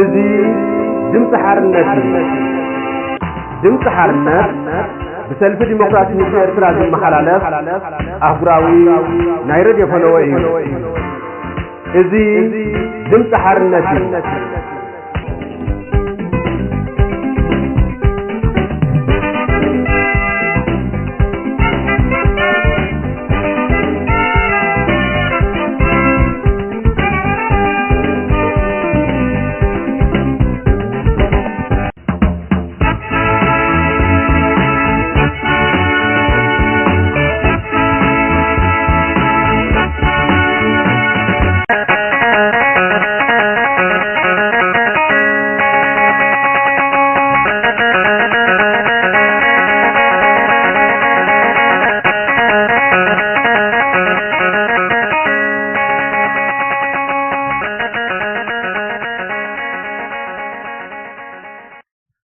እዚ ድምፂ ሓርነት እዩ። ድምፂ ሓርነት ብሰልፊ ዲሞክራሲ ህዝቢ ኤርትራ ዝመሓላለፍ ኣህጉራዊ ናይ ሬድዮ ፈነወ እዩ። እዚ ድምፂ ሓርነት እዩ።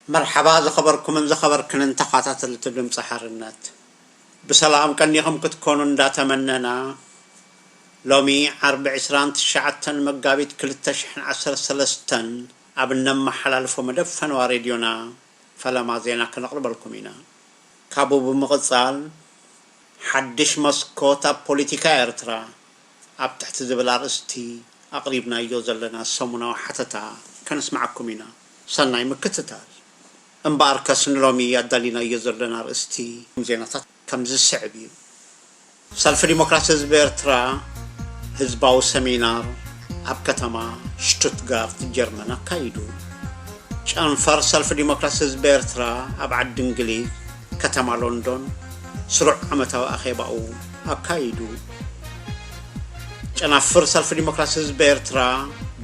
መርሓባ ዝኸበርኩምን ዝኸበርክንን ተኸታተልቲ ድምፂ ሓርነት፣ ብሰላም ቀኒኹም ክትኮኑ እንዳተመነና፣ ሎሚ ዓርቢ ዕስራን ትሽዓተን መጋቢት ክልተ ሽሕን ዓሰርተ ሰለስተን ኣብ እነመሓላልፎ መደብ ፈነዋ ሬድዮና ፈለማ ዜና ክነቕርበልኩም ኢና። ካብኡ ብምቕጻል፣ ሓድሽ መስኮት ኣብ ፖለቲካ ኤርትራ ኣብ ትሕቲ ዝብል ኣርእስቲ ኣቕሪብናዮ ዘለና ሰሙናዊ ሓተታ ከነስምዓኩም ኢና። ሰናይ ምክትታል። እምበኣርከስ ንሎሚ ኣዳሊናዮ ዘለና ኣርእስቲ ዜናታት ከምዚ ዝስዕብ እዩ። ሰልፊ ዲሞክራሲ ህዝቢ ኤርትራ ህዝባዊ ሰሚናር ኣብ ከተማ ሽቱትጋርት ጀርመን ኣካይዱ። ጨንፈር ሰልፊ ዲሞክራሲ ህዝቢ ኤርትራ ኣብ ዓዲ እንግሊዝ ከተማ ሎንዶን ስሩዕ ዓመታዊ ኣኼባኡ ኣካይዱ። ጨናፍር ሰልፊ ዲሞክራሲ ህዝቢ ኤርትራ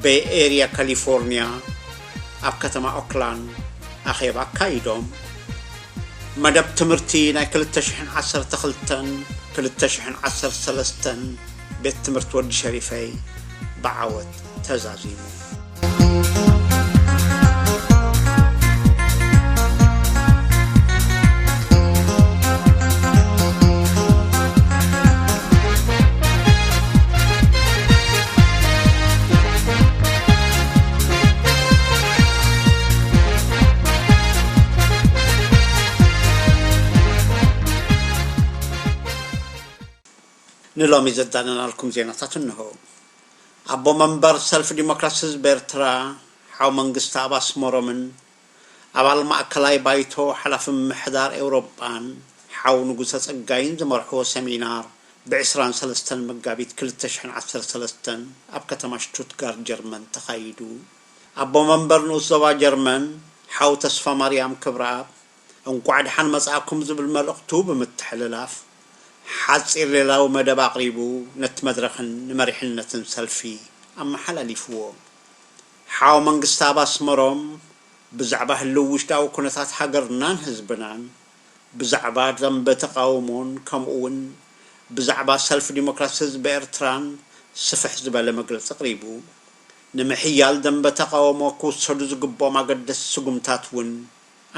ቤይ ኤርያ ካሊፎርንያ ኣብ ከተማ ኦክላንድ ኣኼባ ኣካይዶም። መደብ ትምህርቲ ናይ ክልተ ሽሕን ዓሰርተ ክልተን ክልተ ሽሕን ዓሰርተ ሰለስተን ቤት ትምህርቲ ወዲ ሸሪፈይ ብዓወት ተዛዚሙ። ንሎሚ ዘዳለናልኩም ዜናታት እንሆ። ኣቦ መንበር ሰልፊ ዲሞክራሲ ህዝቢ ኤርትራ ሓው መንግስቲ ኣብ ኣስመሮምን ኣባል ማእከላይ ባይቶ ሓላፊ ምምሕዳር ኤውሮጳን ሓው ንጉሰ ጸጋይን ዝመርሕዎ ሰሚናር ብዕስራን ሰለስተን መጋቢት ክልተ ሽሕን ዓሰርተ ሰለስተን ኣብ ከተማ ሽቱትጋርት ጀርመን ተኻይዱ። ኣቦ መንበር ንኡስ ዞባ ጀርመን ሓው ተስፋ ማርያም ክብረኣብ እንቋዕ ደሓን መጻእኩም ዝብል መልእኽቱ ብምትሕልላፍ፣ ሓጺር ሌላዊ መደብ ኣቕሪቡ ነቲ መድረኽን ንመሪሕነትን ሰልፊ ኣመሓላሊፍዎ። ሓው መንግስቲ ኣብ ኣስመሮም ብዛዕባ ህልው ውሽጣዊ ኩነታት ሃገርናን ህዝብናን፣ ብዛዕባ ደንበ ተቓውሞን ከምኡውን ብዛዕባ ሰልፊ ዲሞክራሲ ህዝቢ ኤርትራን ስፍሕ ዝበለ መግለጺ ኣቕሪቡ። ንምሕያል ደንበ ተቓውሞ ክውሰዱ ዝግብኦም ኣገደስቲ ስጉምታት እውን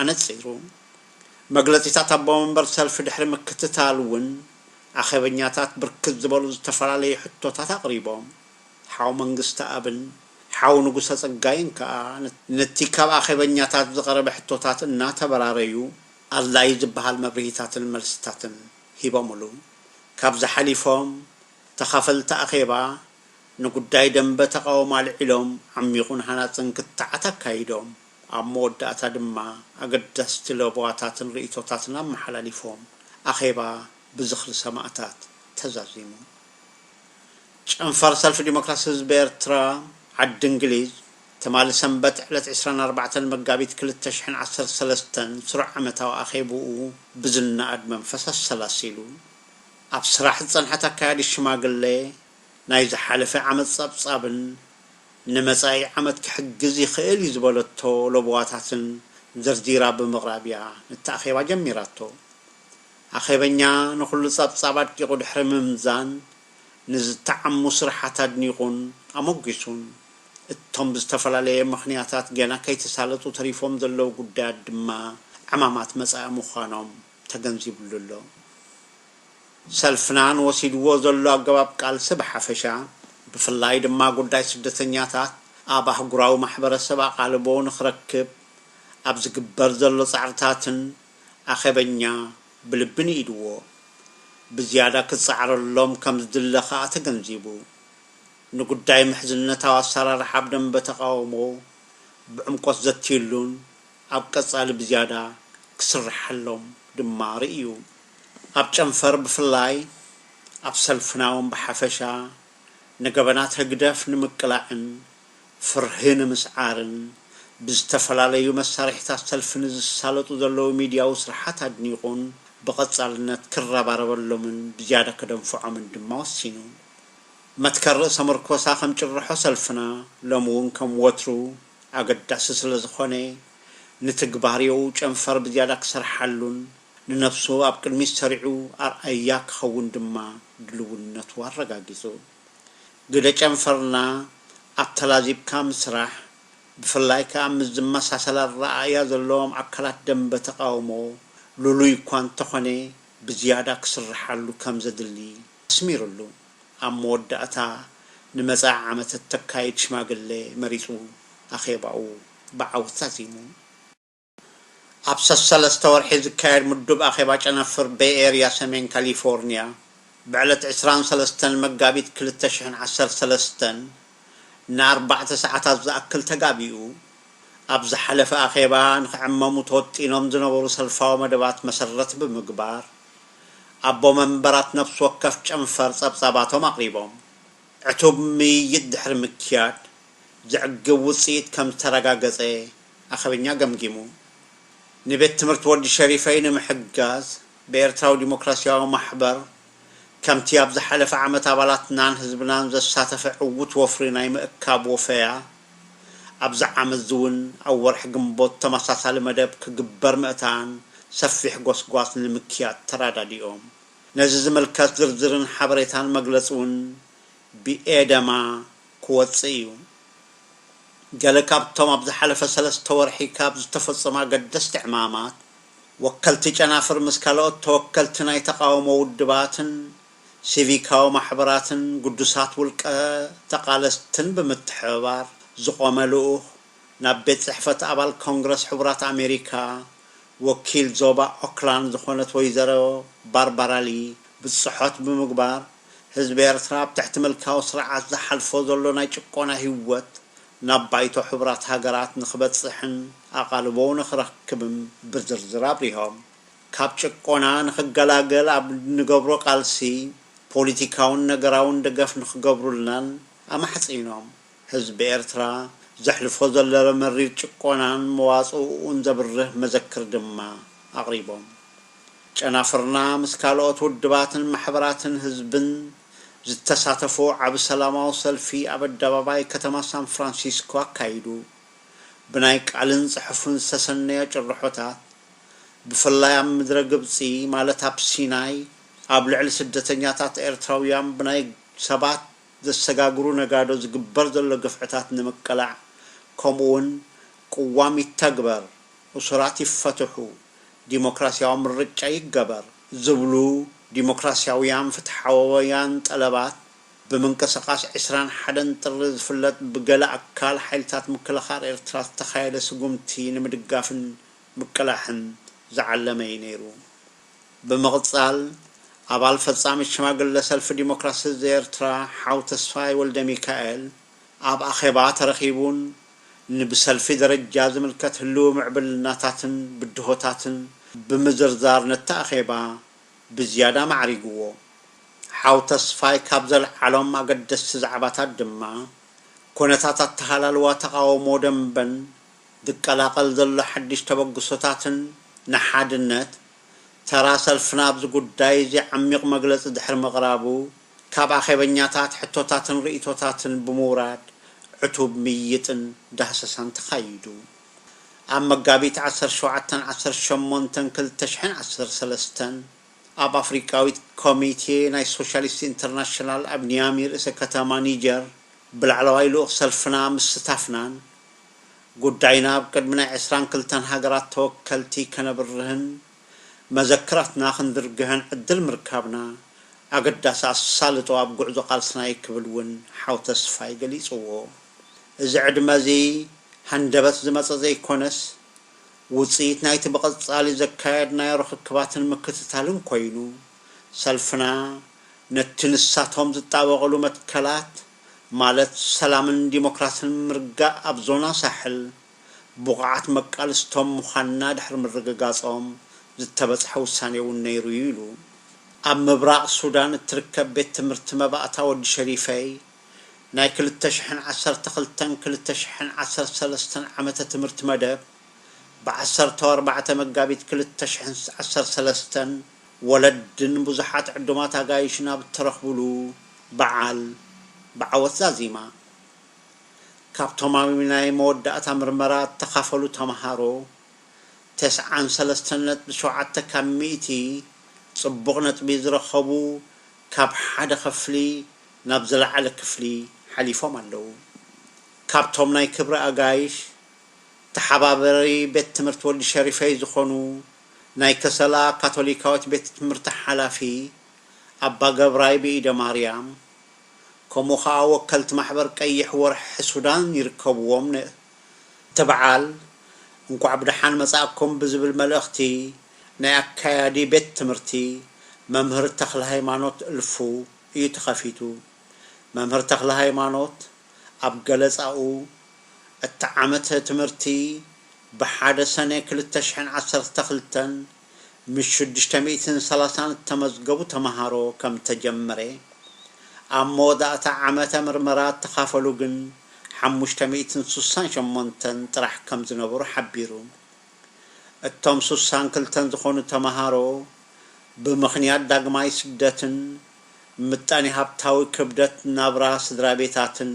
ኣነጺሩ። መግለጺታት ኣቦ መንበር ሰልፊ ድሕሪ ምክትታል እውን ኣኼበኛታት ብርክት ዝበሉ ዝተፈላለዩ ሕቶታት ኣቕሪቦም። ሓው መንግስቲ ኣብን ሓው ንጉሰ ጸጋይን ከኣ ነቲ ካብ ኣኼበኛታት ዝቐረበ ሕቶታት እናተበራረዩ ኣድላዪ ዝበሃል መብርሂታትን መልስታትን ሂቦምሉ። ካብዚ ሓሊፎም ተኻፈልቲ ኣኼባ ንጉዳይ ደንበ ተቓውሞ ኣልዒሎም ዓሚቑን ሃናጽን ክትዓት ኣካይዶም፣ ኣብ መወዳእታ ድማ ኣገደስቲ ለበዋታትን ርእይቶታትን ኣመሓላሊፎም። ኣኼባ ብዝኽሪ ሰማእታት ተዛዚሙ። ጨንፈር ሰልፊ ዲሞክራሲ ህዝቢ ኤርትራ ዓዲ እንግሊዝ ትማሊ ሰንበት ዕለት ዕስራን ኣርባዕተን መጋቢት ክልተ ሽሕን ዓሰርተ ሰለስተን ስሩዕ ዓመታዊ ኣኼብኡ ብዝነኣድ መንፈስ ኣሰላሲሉ። ኣብ ስራሕ ዝጸንሐት ኣካያዲት ሽማግሌ ናይ ዝሓለፈ ዓመት ጸብጻብን ንመጻኢ ዓመት ክሕግዝ ይኽእል እዩ ዝበለቶ ለበዋታትን ዘርዚራ ብምቕራብ እያ ነቲ ኣኼባ ጀሚራቶ። ኣኼበኛ ንኹሉ ጸብጻብ ኣድቂቑ ድሕሪ ምምዛን ንዝተዓሙ ስራሓት ኣድኒቑን ኣሞጒሱን። እቶም ብዝተፈላለየ ምኽንያታት ገና ከይተሳለጡ ተሪፎም ዘለዉ ጉዳያት ድማ ዕማማት መጻኢ ምዃኖም ተገንዚብሉ ኣሎ። ሰልፍና ንወሲድዎ ዘሎ ኣገባብ ቃልሲ ብሓፈሻ፣ ብፍላይ ድማ ጉዳይ ስደተኛታት ኣብ ኣህጉራዊ ማሕበረሰብ ኣቓልቦ ንኽረክብ ኣብ ዝግበር ዘሎ ጻዕርታትን ኣኼበኛ ብልቢ ንኢድዎ። ብዝያዳ ክጸዓረሎም ከም ዝድለ ከኣ ተገንዚቡ። ንጉዳይ ምሕዝነታዊ ኣሰራርሓ ኣብ ደንበ ተቓውሞ ብዕምቆት ዘትዩሉን ኣብ ቀጻሊ ብዝያዳ ክስርሓሎም ድማ ርእዩ። ኣብ ጨንፈር ብፍላይ ኣብ ሰልፍና እውን ብሓፈሻ ንገበናት ህግደፍ ንምቅላዕን ፍርሂ ንምስዓርን ብዝተፈላለዩ መሳርሒታት ሰልፊ ንዝሳለጡ ዘለዉ ሚድያዊ ስርሓት ኣድኒቑን ብቐጻልነት ክረባረበሎምን ብዝያዳ ከደንፍዖምን ድማ ወሲኑ። መትከል ርእሰ ምርኮሳ ከም ጭርሖ ሰልፍና ሎሚ እውን ከም ወትሩ ኣገዳሲ ስለ ዝኾነ ንትግባሬኡ ጨንፈር ብዝያዳ ክሰርሓሉን ንነብሱ ኣብ ቅድሚት ሰሪዑ ኣርኣያ ክኸውን ድማ ድልውነቱ ኣረጋጊጹ። ግደ ጨንፈርና ኣብ ተላዚብካ ምስራሕ፣ ብፍላይ ከኣ ምስ ዝመሳሰል ኣረኣእያ ዘለዎም ኣካላት ደንበ ተቓውሞ ልሉይ እኳ እንተኾነ ብዝያዳ ክስርሓሉ ከም ዘድሊ ኣስሚሩሉ። ኣብ መወዳእታ ንመጻኢ ዓመት እተካይድ ሽማግለ መሪጹ ኣኼባኡ ብዓወት ዛዚሙ። ኣብ ሰሰለስተ ወርሒ ዝካየድ ምዱብ ኣኼባ ጨነፍር ቤይ ኤርያ ሰሜን ካሊፎርንያ ብዕለት ዕስራን ሰለስተን መጋቢት ክልተ ሽሕን ዓሰርተ ሰለስተን ንኣርባዕተ ሰዓታት ዝኣክል ተጋቢኡ። ኣብ ዝሓለፈ ኣኼባ ንኽዕመሙ ተወጢኖም ዝነበሩ ሰልፋዊ መደባት መሰረት ብምግባር ኣቦ መንበራት ነፍሲ ወከፍ ጨንፈር ጸብጻባቶም ኣቕሪቦም። ዕቱብ ምይይጥ ድሕሪ ምክያድ ዘዕግብ ውጽኢት ከም ዝተረጋገጸ ኣኸበኛ ገምጊሙ። ንቤት ትምህርቲ ወዲ ሸሪፈይ ንምሕጋዝ ብኤርትራዊ ዲሞክራሲያዊ ማሕበር ከምቲ ኣብ ዝሓለፈ ዓመት ኣባላትናን ህዝብናን ዘሳተፈ ዕዉት ወፍሪ ናይ ምእካብ ወፈያ ኣብዚ ዓመት እውን ኣብ ወርሒ ግንቦት ተመሳሳሊ መደብ ክግበር ምእታን ሰፊሕ ጎስጓስ ንምክያድ ተራዳዲኦም። ነዚ ዝምልከት ዝርዝርን ሓበሬታን መግለጺ እውን ብኤደማ ክወጽእ እዩ። ገለ ካብቶም ኣብ ዝሓለፈ ሰለስተ ወርሒ ካብ ዝተፈጸሙ ኣገደስቲ ዕማማት፣ ወከልቲ ጨናፍር ምስ ካልኦት ተወከልቲ ናይ ተቓውሞ ውድባትን ሲቪካዊ ማሕበራትን ግዱሳት ውልቀ ተቓለስትን ብምትሕብባር ዝቖመ ልኡኽ ናብ ቤት ጽሕፈት ኣባል ኮንግረስ ሕቡራት ኣሜሪካ ወኪል ዞባ ኦክላንድ ዝኾነት ወይዘሮ ባርባራ ሊ ብጽሖት ብምግባር፣ ህዝቢ ኤርትራ ኣብ ትሕቲ ምልካዊ ስርዓት ዝሓልፎ ዘሎ ናይ ጭቆና ህይወት ናብ ባይቶ ሕቡራት ሃገራት ንኽበጽሕን ኣቓልቦ ንኽረክብን ብዝርዝር ኣብሪሆም። ካብ ጭቆና ንኽገላገል ኣብ እንገብሮ ቃልሲ ፖሊቲካውን ነገራውን ደገፍ ንኽገብሩልናን ኣማሕጺኖም። ህዝቢ ኤርትራ ዘሕልፎ ዘሎ መሪር ጭቆናን መዋጽኡኡን ዘብርህ መዘክር ድማ ኣቕሪቦም። ጨናፍርና ምስ ካልኦት ውድባትን ማሕበራትን ህዝብን ዝተሳተፎ ዓቢ ሰላማዊ ሰልፊ ኣብ ኣደባባይ ከተማ ሳን ፍራንሲስኮ ኣካይዱ። ብናይ ቃልን ጽሑፍን ዝተሰነየ ጭርሖታት፣ ብፍላይ ኣብ ምድረ ግብጺ፣ ማለት ኣብ ሲናይ፣ ኣብ ልዕሊ ስደተኛታት ኤርትራውያን ብናይ ሰባት ዘሰጋግሩ ነጋዶ ዝግበር ዘሎ ግፍዕታት ንምቅላዕ፣ ከምኡውን ቅዋም ይተግበር፣ እሱራት ይፈትሑ፣ ዲሞክራሲያዊ ምርጫ ይገበር ዝብሉ ዲሞክራሲያውያን ፍትሓውያን ጠለባት፣ ብምንቅስቓስ ዕስራን ሓደን ጥሪ ዝፍለጥ ብገለ ኣካል ሓይልታት ምክልኻል ኤርትራ ዝተኻየደ ስጉምቲ ንምድጋፍን ምቅላሕን ዝዓለመ እዩ ነይሩ። ብምቕጻል፣ ኣባል ፈጻሚ ሽማግለ ሰልፊ ዲሞክራሲ ዘኤርትራ ሓው ተስፋይ ወልደሚካኤል ኣብ ኣኼባ ተረኺቡን ንብሰልፊ ደረጃ ዝምልከት ህልዊ ምዕብልናታትን ብድሆታትን ብምዝርዛር ነቲ ኣኼባ ብዝያዳ ማዕሪግዎ። ሓው ተስፋይ ካብ ዘልዓሎም ኣገደስቲ ዛዕባታት ድማ፣ ኩነታት ኣተሃላልዋ ተቓውሞ ደንበን ዝቀላቐል ዘሎ ሓድሽ ተበግሶታትን ንሓድነት ተራ ሰልፍና ኣብዚ ጉዳይ እዚ ዓሚቕ መግለጺ ድሕሪ ምቕራቡ፣ ካብ ኣኼበኛታት ሕቶታትን ርእይቶታትን ብምውራድ ዕቱብ ምይይጥን ዳህሰሳን ተኻይዱ። ኣብ መጋቢት ዓሰርተ ሸውዓተን ዓሰርተ ሸሞንተን ክልተ ሽሕን ዓሰርተ ሰለስተን ኣብ ኣፍሪቃዊት ኮሚቴ ናይ ሶሻሊስት ኢንተርናሽናል ኣብ ኒያሚ ርእሰ ከተማ ኒጀር ብላዕለዋይ ልኡኽ ሰልፍና ምስታፍናን ጉዳይና ኣብ ቅድሚ ናይ ዕስራን ክልተን ሃገራት ተወከልቲ ከነብርህን መዘክራትና ክንድርግህን ዕድል ምርካብና ኣገዳሲ ኣሳልጦ ኣብ ጉዕዞ ቃልስና እዩ ክብል እውን ሓው ተስፋይ ገሊጽዎ። እዚ ዕድመ እዚ ሃንደበት ዝመጸ ዘይኮነስ፣ ውጽኢት ናይቲ ብቐጻሊ ዘካየድናዮ ርኽክባትን ምክትታልን ኮይኑ፣ ሰልፍና ነቲ ንሳቶም ዝጣበቕሉ መትከላት፣ ማለት ሰላምን ዲሞክራስን ምርጋእ ኣብ ዞና ሳሕል ብቑዓት መቃልስቶም ምዃንና ድሕሪ ምርግጋጾም ዝተበጽሐ ውሳኔ እውን ነይሩ እዩ ኢሉ። ኣብ ምብራቕ ሱዳን እትርከብ ቤት ትምህርቲ መባእታ ወዲ ሸሪፈይ ናይ ክልተ ሽሕን ዓሰርተ ክልተን ክልተ ሽሕን ዓሰርተ ሰለስተን ዓመተ ትምህርቲ መደብ ብዓሰርተ ኣርባዕተ መጋቢት ክልተ ሽሕን ዓሰርተ ሰለስተን ወለድን ብዙሓት ዕዱማት ኣጋይሽን ኣብ እተረኽብሉ በዓል ብዓወት ዛዚማ። ካብቶም ኣብ ናይ መወዳእታ ምርመራ እተኻፈሉ ተምሃሮ፣ ተስዓን ሰለስተን ነጥቢ ሸውዓተ ካብ ሚእቲ ጽቡቕ ነጥቢ ዝረኸቡ፣ ካብ ሓደ ክፍሊ ናብ ዝለዓለ ክፍሊ ሓሊፎም ኣለዉ። ካብቶም ናይ ክብሪ ኣጋይሽ፣ ተሓባበሪ ቤት ትምህርቲ ወዲ ሸሪፈይ ዝኾኑ ናይ ከሰላ ካቶሊካዊት ቤት ትምህርቲ ሓላፊ ኣባ ገብራይ ብኢደ ማርያም፣ ከምኡ ኸኣ ወከልቲ ማሕበር ቀይሕ ወርሒ ሱዳን ይርከብዎም። ነ-፣ እቲ በዓል እንኳዕ ብደሓን መጻእኩም ብዝብል መልእኽቲ ናይ ኣካያዲ ቤት ትምህርቲ መምህር ተኽለ ሃይማኖት እልፉ እዩ ተኸፊቱ። መምህር ተኽለ ሃይማኖት ኣብ ገለጻኡ፣ እቲ ዓመተ ትምህርቲ ብሓደ ሰነ ክልተ ሽሕን ዓሰርተ ክልተን ምስ ሽዱሽተ ሚእትን ሰላሳን እተመዝገቡ ተምሃሮ ከም ተጀመረ፣ ኣብ መወዳእታ ዓመተ ምርመራ እተኻፈሉ ግን ሓሙሽተ ሚእትን ስሳን ሸሞንተን ጥራሕ ከም ዝነበሩ ሓቢሩ። እቶም ስሳን ክልተን ዝኾኑ ተምሃሮ፣ ብምኽንያት ዳግማይ ስደትን ምጣኔ ሃብታዊ ክብደት ናብራ ስድራ ቤታትን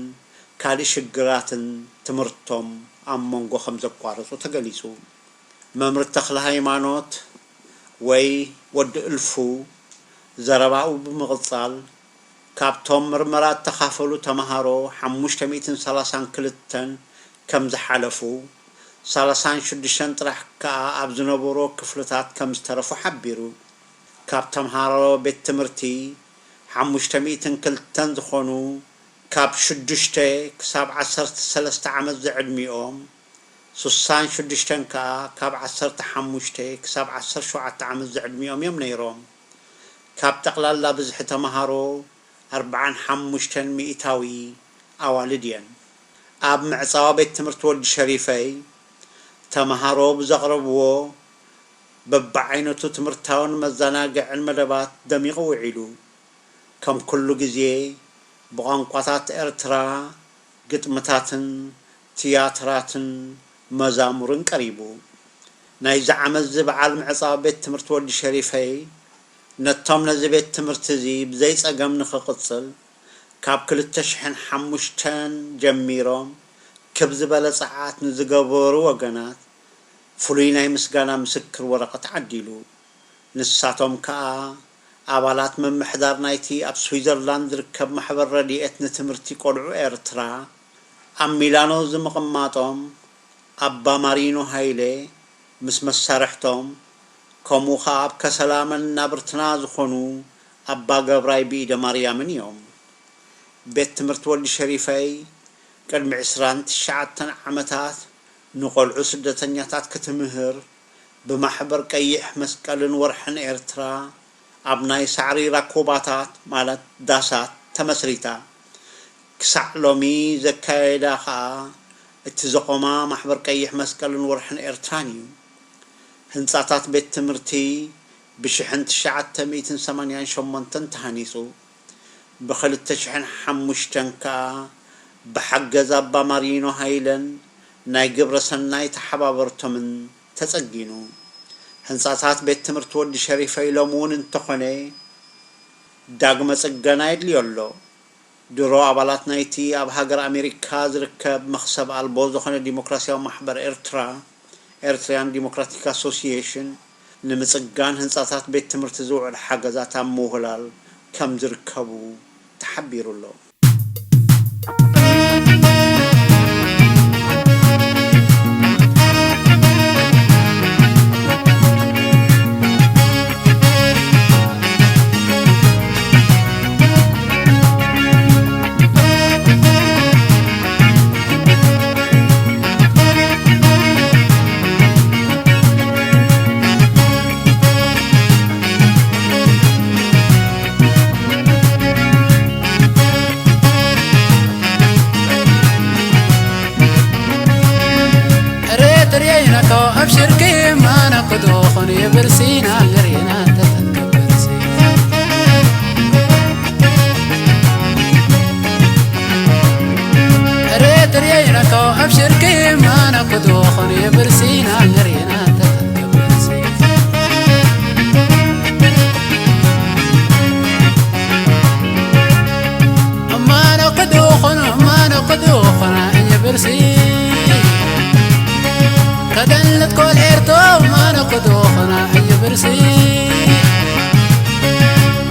ካልእ ሽግራትን ትምህርቶም ኣብ መንጎ ከም ዘቋረጹ ተገሊጹ። መምህር ተኽለ ሃይማኖት ወይ ወዲ እልፉ ዘረባኡ ብምቕጻል፣ ካብቶም ምርመራ እተኻፈሉ ተምሃሮ ሓሙሽተ ሚእትን ሰላሳን ክልተን ከም ዝሓለፉ፣ ሰላሳን ሽዱሽተን ጥራሕ ከኣ ኣብ ዝነበሮ ክፍልታት ከም ዝተረፉ ሓቢሩ። ካብ ተምሃሮ ቤት ትምህርቲ ሓሙሽተ ሚእትን ክልተን ዝኾኑ፣ ካብ ሽዱሽተ ክሳብ ዓሰርተ ሰለስተ ዓመት ዝዕድሚኦም፣ ስሳን ሽዱሽተን ከኣ ካብ ዓሰርተ ሓሙሽተ ክሳብ ዓሰርተ ሸውዓተ ዓመት ዝዕድሚኦም እዮም ነይሮም። ካብ ጠቕላላ ብዝሒ ተምሃሮ ኣርብዓን ሓሙሽተን ሚእታዊ ኣዋልድ እየን። ኣብ ምዕጻዋ ቤት ትምህርቲ ወዲ ሸሪፈይ፣ ተምሃሮ ብዘቕረብዎ በብዓይነቱ ትምህርታውን መዘናግዕን መደባት ደሚቑ ውዒሉ። ከም ኩሉ ግዜ፣ ብቋንቋታት ኤርትራ ግጥምታትን ትያትራትን መዛሙርን ቀሪቡ። ናይዚ ዓመት እዚ በዓል ምዕጻው ቤት ትምህርቲ ወዲ ሸሪፈይ፣ ነቶም ነዚ ቤት ትምህርቲ እዚ ብዘይ ጸገም ንኽቕጽል፣ ካብ ክልተ ሽሕን ሓሙሽተን ጀሚሮም ክብ ዝበለ ጸዓት ንዝገበሩ ወገናት፣ ፍሉይ ናይ ምስጋና ምስክር ወረቐት ዓዲሉ። ንሳቶም ከኣ ኣባላት ምምሕዳር ናይቲ ኣብ ስዊዘርላንድ ዝርከብ ማሕበር ረድኤት ንትምህርቲ ቆልዑ ኤርትራ፣ ኣብ ሚላኖ ዝምቕማጦም ኣባ ማሪኖ ሃይለ ምስ መሳርሕቶም፣ ከምኡ ኸኣ ኣብ ከሰላ መናብርትና ዝኾኑ ኣባ ገብራይ ብኢደ ማርያምን እዮም። ቤት ትምህርቲ ወዲ ሸሪፈይ ቅድሚ ዕስራን ትሽዓተን ዓመታት ንቖልዑ ስደተኛታት ክትምህር ብማሕበር ቀይሕ መስቀልን ወርሕን ኤርትራ ኣብ ናይ ሳዕሪ ራኮባታት፣ ማለት ዳሳት፣ ተመስሪታ። ክሳዕ ሎሚ ዘካየዳ ኸኣ እቲ ዘቖማ ማሕበር ቀይሕ መስቀልን ወርሕን ኤርትራን እዩ። ህንጻታት ቤት ትምህርቲ ብሽሕን ትሽዓተ ሚእትን ሰማንያን ሸሞንተን ተሃኒጹ። ብኽልተ ሽሕን ሓሙሽተን ከኣ ብሓገዝ ኣባ ማሪኖ ሃይለን ናይ ግብረ ሰናይ ተሓባበርቶምን ተጸጊኑ። ህንጻታት ቤት ትምህርቲ ወዲ ሸሪፈይ ሎሚ እውን እንተኾነ ዳግመ ጽገና የድልዮ ኣሎ። ድሮ ኣባላት ናይቲ ኣብ ሃገር ኣሜሪካ ዝርከብ መኽሰብ ኣልቦ ዝኾነ ዲሞክራሲያዊ ማሕበር ኤርትራ፣ ኤርትራያን ዲሞክራቲክ ኣሶሲዬሽን፣ ንምጽጋን ህንጻታት ቤት ትምህርቲ ዝውዕል ሓገዛት ኣብ ምውህላል ከም ዝርከቡ ተሓቢሩ ኣሎ። ነካው ኣብ ሽርኪ ማና ክድኹን የብርሲና ንሪና ተተንከበርሲ ሬትርየይ ነካው ኣብ ሽርኪ ማና ክድኹን የብርሲና ንሪና ተተንከበርሲ እማነ ክድኹን እማነ ክድኹን እየ ብርሲ ከደልት ኮል ኤርቶ እማነ ክድኹን እየ ብርሲ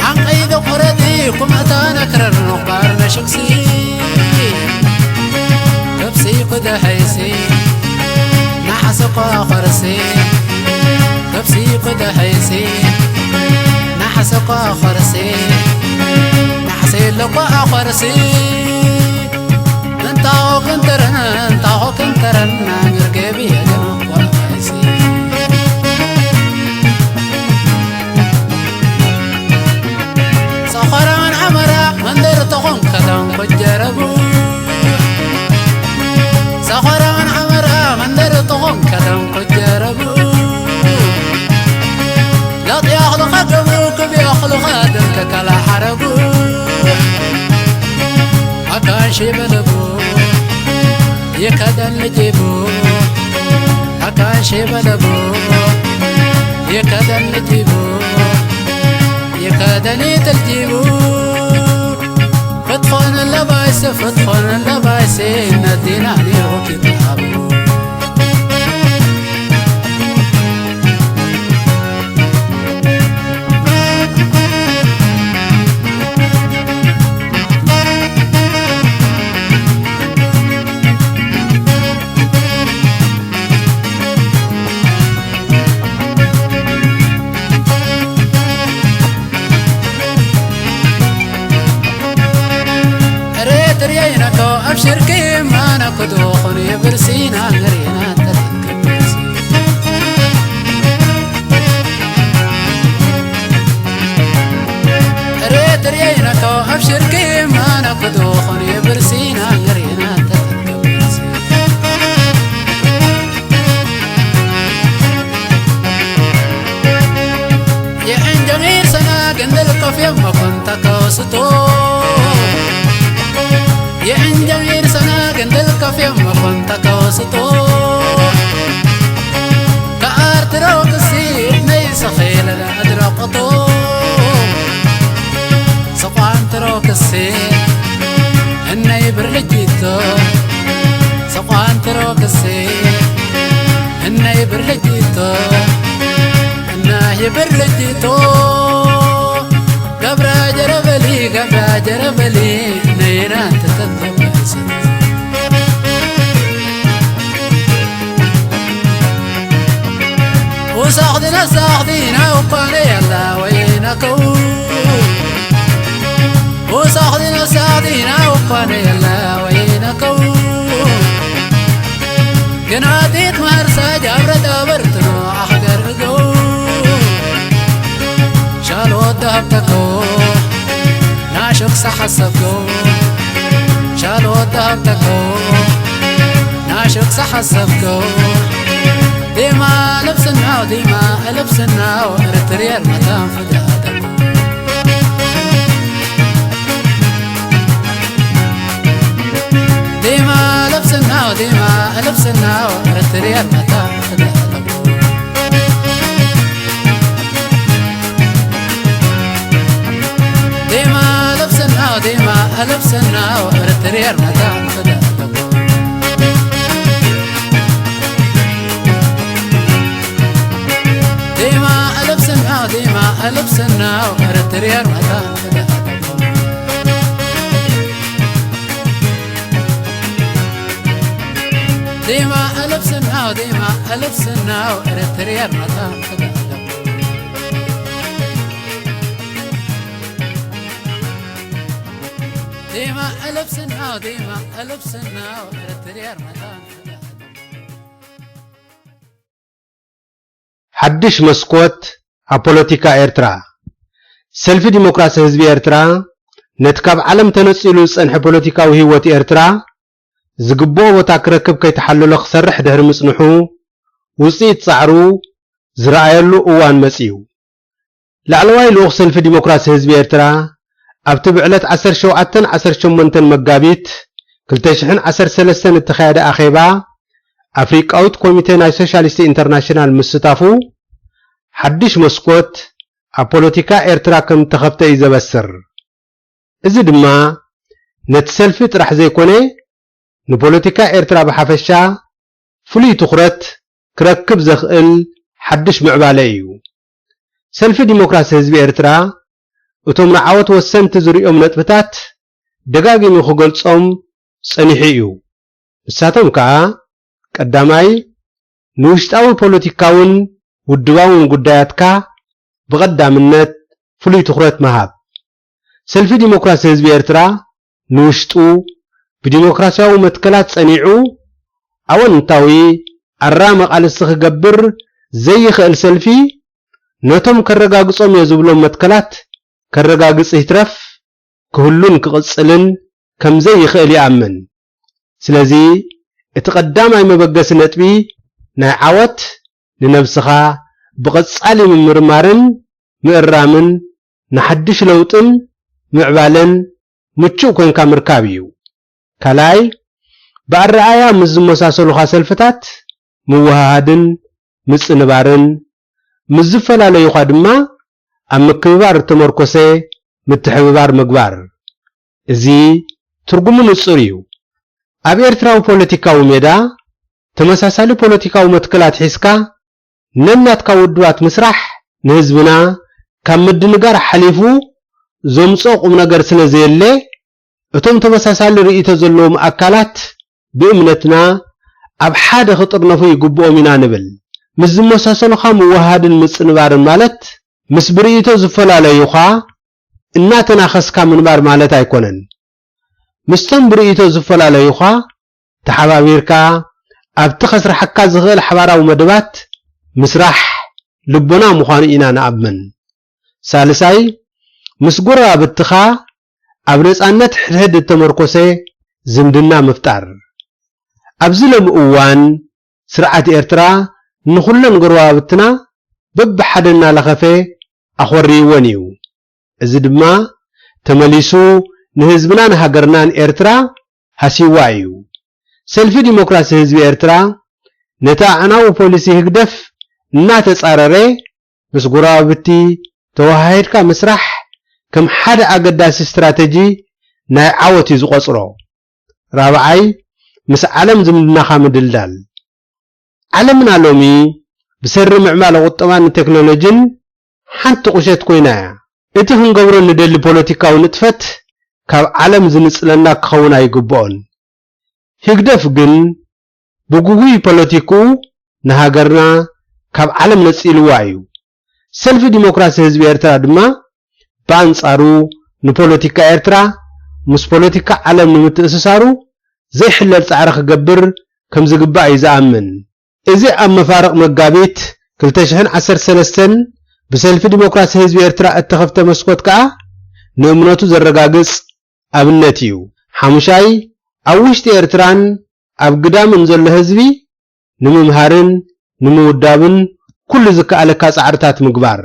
ዓንቀይ ደቆረዲ ኩመታ ነክረር ኖኽባር ነሽግሲ ከብሲ ክደሐይሲ ናሕሰ ኳ ኸርሲ ከብሲ ክደሐይሲ ናሕሰ ኳ ኸርሲ ናሕሰ የለኳ ኸርሲ እንታኾ ክንተረን እንታኾ ክንተረን ንርገቢ የገኖ ኳ ኸርሲ ሰኸራን ዓመራ መንደር ተኾን ከተን ኮጀረቡ ሰኸራን ዓመራ መንደር ተኾን ከተን ኮጀረቡ ለጥያኽልኻ ገቡ ክብያኽልኻ ደንከ ከላ ሓረጉ ኣካንሺ በለቡ ይከደን ልጅቡ ኣካንሺ በለቡ ይከደን ልጅቡ ይከደን ይትልጅቡ ፍትኾን ለባይስ ፍትኾን ለባይስ ነዲና ኔሮኪ ተሃቡ ሬትርየይነኮ ኣብ ሽርኪ ማነኩ ድኹን የብርሲና ንሪና ተተንክብሲ ሬትርየይነኮ ኣብ ሽርኪ ማነኩ ድኹን የብርሲና ንሪና ተተንክብሲ የእንጀሚር ሰና ገንደል ከፍየም መኮንታ ከወስቶ የእንጀሚር ሰና ገንደል ከፍየም መኮንታ ከወስቶ ከኣርትሮ ክሲ ነይ ሰኼለ ኣድረቆቶ ሰቋንትሮ ክሲ እነይ ብርልጅቶ ሰቋንትሮ ክሲ እነይ ብርልጅቶ እነይ ብርልጅቶ ገብረ ጀረበሊ ገብረ ጀረበሊ ነይና ተተንተበሰ ውሳኽዲ ነሳኽዲ ናውኳነ ያላ ወይነከው ውሳኽዲ ነሳኽዲ ናውኳነ ያላ ወይነከው ግናቲት ማርሳ ጃብረ ዳበርትኖ ኣኽገር እገው ሻልወት ዳብተከው ናሽክሳ ሓሰብከው ሻልወት ዳብተከው ናሽክሳ ሓሰብከው ዲማ ልብስናው ዲማ ልብስናው ርትርየር መታን ፍዳተኩ ዲማ ልብስናው ዲማ ልብስናው ርትርየር መታን ፍዳተኩ ዲማ ልብስናው ዲማ ልብስናው ርትርየር መታን ፍዳተኩ ዲማ ልብስናው ዲማ ልብስናው ርትርየር መታን ፍዳተኩ ዲማ ልብስናው ዲማ ልብስናው ርትርየር መታን ፍዳተኩ ዲማ ልብስናው ዲማ ልብስናው ርትርየር መታን ፍዳተኩ ሓድሽ መስኮት ኣብ ፖለቲካ ኤርትራ። ሰልፊ ዲሞክራሲ ህዝቢ ኤርትራ ነቲ ካብ ዓለም ተነጺሉ ዝጸንሐ ፖለቲካዊ ህይወት ኤርትራ ዝግብኦ ቦታ ክረክብ ከይተሓለሎ ክሰርሕ ድሕሪ ምጽንሑ፣ ውጽኢት ጻዕሩ ዝረኣየሉ እዋን መጺኡ። ላዕለዋይ ልኡኽ ሰልፊ ዲሞክራሲ ህዝቢ ኤርትራ ኣብቲ ብዕለት ዓሰርተ ሸውዓተን ዓሰርተ ሸሞንተን መጋቢት ክልተ ሽሕን ዓሰርተ ሰለስተን እተኻየደ ኣኼባ ኣፍሪቃዊት ኮሚቴ ናይ ሶሻሊስት ኢንተርናሽናል ምስታፉ ሓድሽ መስኮት ኣብ ፖለቲካ ኤርትራ ከም እተኸፍተ እዩ ዘበስር። እዚ ድማ ነቲ ሰልፊ ጥራሕ ዘይኮነ ንፖለቲካ ኤርትራ ብሓፈሻ ፍሉይ ትኹረት ክረክብ ዘኽእል ሓድሽ ምዕባለ እዩ። ሰልፊ ዲሞክራሲ ህዝቢ ኤርትራ እቶም ንዓወት ወሰንቲ ዝርእዮም ነጥብታት ደጋጊሙ ክገልጾም ጸኒሑ እዩ። ንሳቶም ከኣ ቀዳማይ ንውሽጣዊ ፖለቲካውን ውድባውን ጉዳያትካ ብቐዳምነት ፍሉይ ትኹረት ምሃብ። ሰልፊ ዲሞክራሲ ህዝቢ ኤርትራ ንውሽጡ ብዲሞክራሲያዊ መትከላት ጸኒዑ ኣወንታዊ ኣራሚ ቃልሲ ክገብር ዘይኽእል ሰልፊ ነቶም ከረጋግጾም እየ ዝብሎም መትከላት ከረጋግጽ ይትረፍ ክህሉን ክቕጽልን ከም ዘይኽእል ይኣምን። ስለዚ እቲ ቀዳማይ መበገሲ ነጥቢ ናይ ዓወት ንነብስኻ ብቐጻሊ ምምርማርን ምእራምን ንሓድሽ ለውጥን ምዕባለን ምቹእ ኮንካ ምርካብ እዩ። ካልኣይ ብኣረኣእያ ምስ ዝመሳሰሉኻ ሰልፍታት ምውህሃድን ምጽንባርን ምስ ዝፈላለዩኻ ድማ ኣብ ምክብባር እተመርኮሰ ምትሕብባር ምግባር። እዚ ትርጉሙ ንጹር እዩ። ኣብ ኤርትራዊ ፖለቲካዊ ሜዳ ተመሳሳሊ ፖለቲካዊ መትከላት ሒዝካ ነናትካ ውድባት ምስራሕ ንህዝብና ካብ ምድንጋር ሓሊፉ ዘምጽኦ ቁም ነገር ስለ ዘየለ እቶም ተመሳሳሊ ርእይቶ ዘለዎም ኣካላት ብእምነትና ኣብ ሓደ ክጥርነፉ ይግብኦም ኢና ንብል። ምስ ዝመሳሰሉኻ ምውሃድን ምጽንባርን ማለት ምስ ብርእይቶ ዝፈላለዩኻ እናተናኸስካ ምንባር ማለት ኣይኮነን። ምስቶም ብርእይቶ ዝፈላለዩኻ ተሓባቢርካ ኣብቲ ከስርሓካ ዝኽእል ሓባራዊ መደባት ምስራሕ ልቦና ምዃኑ ኢና ንኣምን። ሳልሳይ ምስ ጎረባብትኻ ኣብ ነጻነት ሕድሕድ እተመርኮሰ ዝምድና ምፍጣር። ኣብዚ ሎሚ እዋን ስርዓት ኤርትራ ንኹለን ጎረባብትና በብሓደ እናለኸፈ ኣኾርይወን እዩ። እዚ ድማ ተመሊሱ ንህዝብናን ሃገርናን ኤርትራ ሃሲዋ እዩ። ሰልፊ ዲሞክራሲ ህዝቢ ኤርትራ ነቲ ኣዕናዊ ፖሊሲ ህግደፍ እናተጻረረ ምስ ጎረባብቲ ተወሃሂድካ ምስራሕ ከም ሓደ ኣገዳሲ ስትራተጂ ናይ ዓወት እዩ ዝቖጽሮ። ራብዓይ ምስ ዓለም ዝምድናኻ ምድልዳል። ዓለምና ሎሚ ብሰሪ ምዕባለ ቁጠባን ቴክኖሎጂን ሓንቲ ቁሸት ኮይና እያ። እቲ ክንገብሮ ንደሊ ፖለቲካዊ ንጥፈት ካብ ዓለም ዝንጽለና ክኸውን ኣይግብኦን። ህግደፍ ግን ብግጉይ ፖለቲክኡ ንሃገርና ካብ ዓለም ነጺልዋ እዩ። ሰልፊ ዲሞክራሲ ህዝቢ ኤርትራ ድማ ብኣንጻሩ ንፖለቲካ ኤርትራ ምስ ፖለቲካ ዓለም ንምትእስሳሩ ዘይሕለል ጻዕሪ ክገብር ከም ዝግባእ እዩ ዝኣምን። እዚ ኣብ መፋርቕ መጋቢት ክልተ ሽሕን ዓሰርተ ሰለስተን ብሰልፊ ዲሞክራሲ ህዝቢ ኤርትራ እተኸፍተ መስኮት ከኣ ንእምነቱ ዘረጋግጽ ኣብነት እዩ። ሓሙሻይ ኣብ ውሽጢ ኤርትራን ኣብ ግዳምን ዘሎ ህዝቢ ንምምሃርን ንምውዳብን ኩሉ ዝከኣለካ ጻዕርታት ምግባር።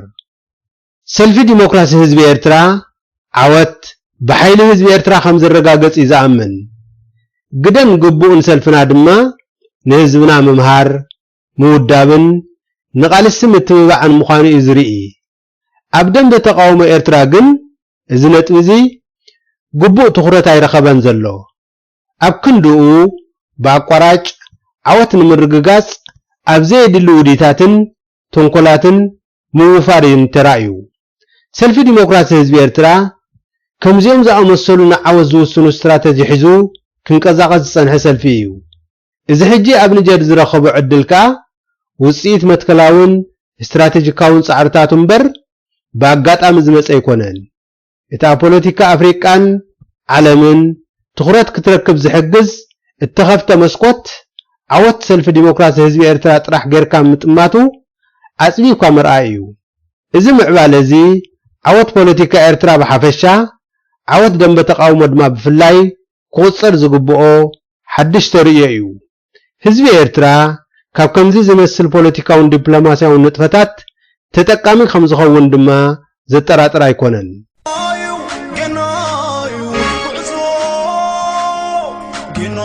ሰልፊ ዲሞክራሲ ህዝቢ ኤርትራ ዓወት ብሓይሊ ህዝቢ ኤርትራ ከም ዝረጋገጽ እዩ ዝኣምን። ግደን ግቡእን ሰልፍና ድማ ንህዝብና ምምሃር፣ ምውዳብን ንቓልሲ ምትብባዕን ምዃኑ እዩ ዝርኢ። ኣብ ደንበ ተቓውሞ ኤርትራ ግን እዚ ነጥቢ እዚ ግቡእ ትኹረት ኣይረኸበን ዘሎ። ኣብ ክንድኡ ብኣቋራጭ ዓወት ንምርግጋጽ ኣብ ዘየድሊ ውዲታትን ተንኮላትን ምውፋር እዩ ተራእዩ። ሰልፊ ዲሞክራሲ ህዝቢ ኤርትራ ከምዚኦም ዝኣመሰሉ ንዓወት ዝውስኑ ስትራተጂ ሒዙ ክንቀዛቐዝ ዝጸንሐ ሰልፊ እዩ። እዚ ሕጂ ኣብ ንጀር ዝረኸቦ ዕድል ከኣ ውጽኢት መትከላውን ስትራተጂካውን ጻዕርታቱ እምበር ብኣጋጣሚ ዝመጸ ኣይኮነን። እቲ ኣብ ፖለቲካ ኣፍሪቃን ዓለምን ትኹረት ክትረክብ ዝሕግዝ እተኸፍተ መስኮት ዓወት ሰልፊ ዲሞክራሲ ህዝቢ ኤርትራ ጥራሕ ጌርካ ምጥማቱ ኣጽቢብካ ምርኣይ እዩ። እዚ ምዕባለ እዚ ዓወት ፖለቲካ ኤርትራ ብሓፈሻ ዓወት ደንበ ተቓውሞ ድማ ብፍላይ ክቑጸር ዝግብኦ ሓድሽ ተርእዮ እዩ። ህዝቢ ኤርትራ ካብ ከምዚ ዝመስል ፖለቲካውን ዲፕሎማስያውን ንጥፈታት ተጠቃሚ ከም ዝኸውን ድማ ዘጠራጥር ኣይኮነን። ጌና እዩ ጌና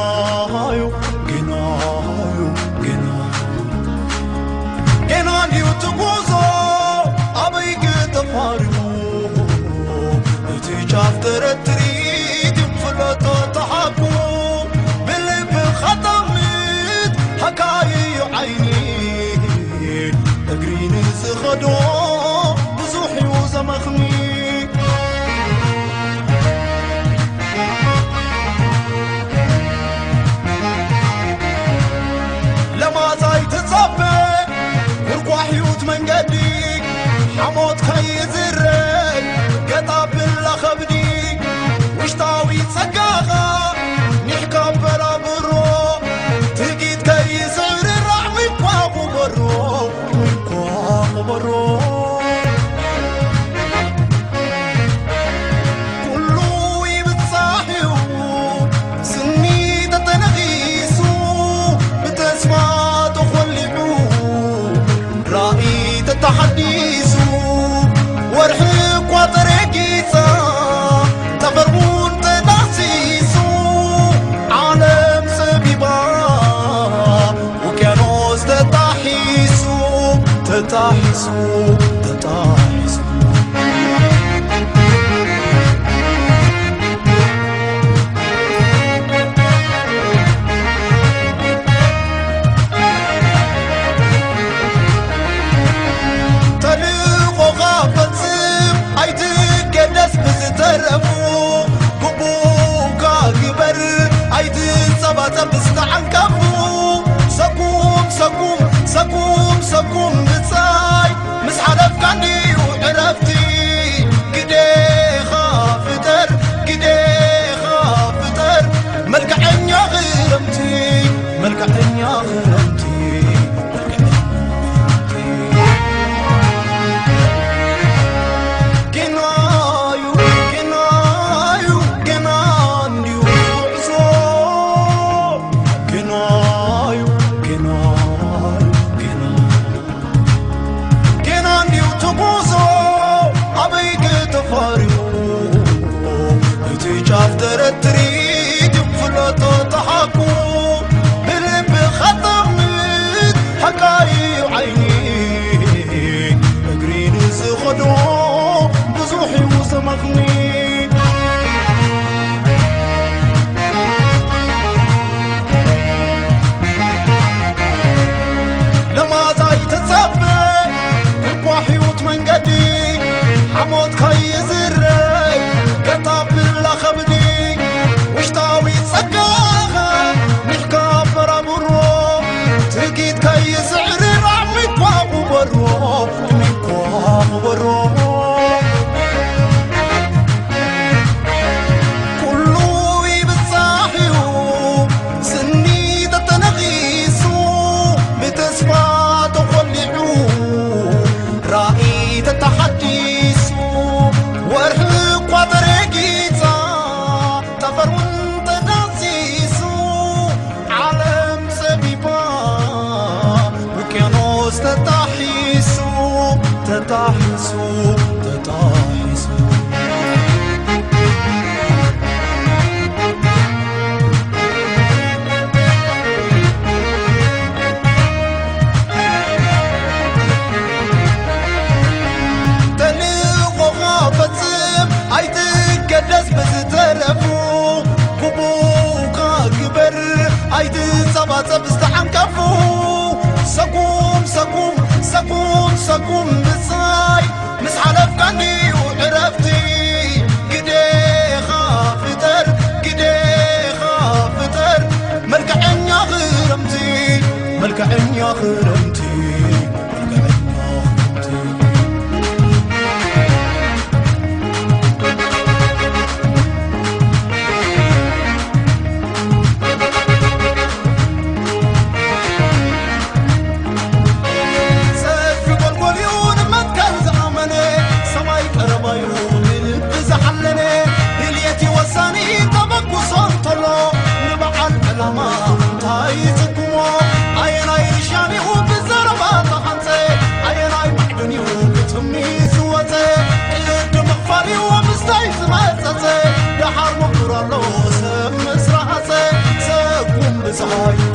እዩ ጌና እዩ ጌና ድዩ እቲ ጉዞ ኣበይ ክተፋርሙ እቲ ጫፍ ተረትሪት ይፍለጦ ተሓቁ ብልቢ ኸጠምት ሃካይ እዩ ዓይኒ እግሪ ንዝኸዶ ብዙሕ እዩ ዘመኽኒ ለማዛይ ትጸበ ጉርጓሕ ህይወት መንገዲ ሓሞት ከይዝረግ ገጣ ብላ ኸብዲ ውሽጣዊ ጸጋኻ ኒሕካ በራብሮ ትጊት ከይዝዕርራዕ ሚኳ ቁበሮ ሚኳ ቁበሮ ኩሉ ይብጻሕ እዩ ስኒ ተተነኺሱ ብተስፋ ተኾሊዑ ራእይ ተተሓዲሱ ወርሒ እኳ ተረጊጻ ጠፈር እውን ተዳህሲሱ ዓለም ጸቢባ ውቅያኖስ ተጣሒሱ ተጣሒሱ ተጣሒሱ ተልእኾኻ ፈጽም ኣይትገደስ ብዝተረፉ ግቡእካ ግበር ኣይትጸባጸብ ብዝተዓንቀፉ ሰኩም ሰኩም ሰኩም ሰኩም ብጻይ ምስ ሓለፍካ እንድዩ ዕረፍቲ ግዴኻ ፍጠር ግዴኻ ፍጠር መልክዐኛ ክረምቲ መልክዐኛ ክረምቲ ጌናዩ ጌናዩ ጌና እንድዩ ጉዕዞ ጌናዩ ጌናዩ ጌና ጌና እንድዩ ትጉዞ ኣበይ ክተፋርዩ እቲ ጫፍ ተረትሪት ይፍለጦ ተሓቁ ብልቢ ኸጠምት ሓቃዩ ዓይኒ እግሪ ንዝኸዶ ብዙሕ እዩ ዘመኽኒ ለማዛይ ተጸበ እኳ ሕይወት መንገዲ ሓሞት ከይዝረግ ገጣ ብላ ኸብዲ ውሽጣዊ ጸጋኻ ሚሕካ በራብሮ ትርጊት ከይስዕርራ ሚኳ ቁበሮ ሚኳ ቁበሮ ኩሉ ይብጻሕ እዩ ስኒ ተተነኺሱ ብተስፋ ተኾሊዑ ራእይ ተተሓዲሱ ወርሒ እኳ ተረጊጻ ጠፈር እውን ተዳሲሱ ዓለም ጸቢባ ውቅያኖስ ተጣሒሱ ተጣሒሱ ተጣሒሱ ተልእኾኻ ፈጽም ኣይትገደስ ብዝተረፉ ግቡእካ ግበር ኣይትጸባጸብ ዝተዓንቀፉ ሰጉም ሰጉም ሰጉም ሰጉም ብጻይ ምስ ሓለፍካ እንድዩ ዕረፍቲ ግዴኻ ፍጠር ግዴኻ ፍጠር መልክዐኛ ክረምቲ መልክዐኛ ክረምቲ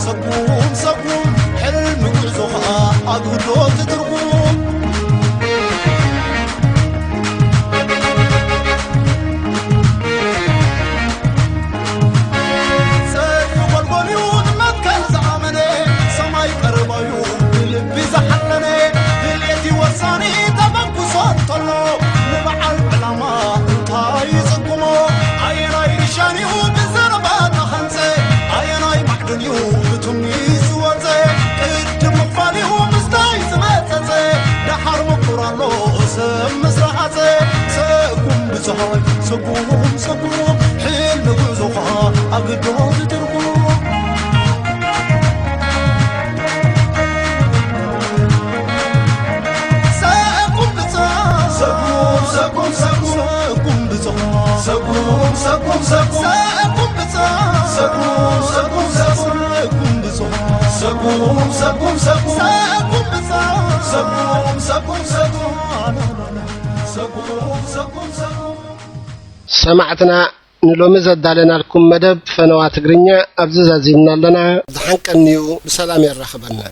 ሰጉም ሰጉም ሕልሚ ጉዕዞኻ ኣግዶ ትትርጉም። ሰልፊ ጎልጎልዩ ንመትከል ዝኣመነ፣ ሰማይ ቀረባዩ ብልቢ ዝሓለነ፣ ድልየቲ ወሳኒ ተበግሶ እንተሎ፣ ንበዓል ዕላማ እንታይ ይጽጉሞ? ኣየናይ ርሻንዩ ብዘረባ ተኸንጸ? ኣየናይ ማዕድንዩ ብትምኒት ዝወጸ? ቅድም ምኽፋልዩ ምስታይ ዝመጸጸ፣ ደሓር ምቁር ኣሎ ሰብ ምስ ረሃጸ። ሰጉም ብጸሃይ ሰጉም ሰጉም፣ ሕልሚ ጉዕዞኻ ኣግዶ ዝትርጉም። ሰጉም ብጸሃይ ሰጉም ሰጉም ሰጉም፣ ሰጉም ብጸሃይ ሰጉም ሰጉም ሰጉም፣ ሰጉም ብጸሃይ ሰጉም ሰጉም ሰጉም፣ ሰጉም ብጸሃይ ሰጉም ሰጉም ሰጉም፣ ሰጉም ብጸሃይ ሰጉም ሰጉም ሰጉም፣ ሰጉም ሰጉም ሰጉም። ሰማዕትና፣ ንሎሚ ዘዳለናልኩም መደብ ፈነዋ ትግርኛ ኣብዚ ዛዚምና ኣለና። ዝሓንቀንዩ ብሰላም የራኽበና።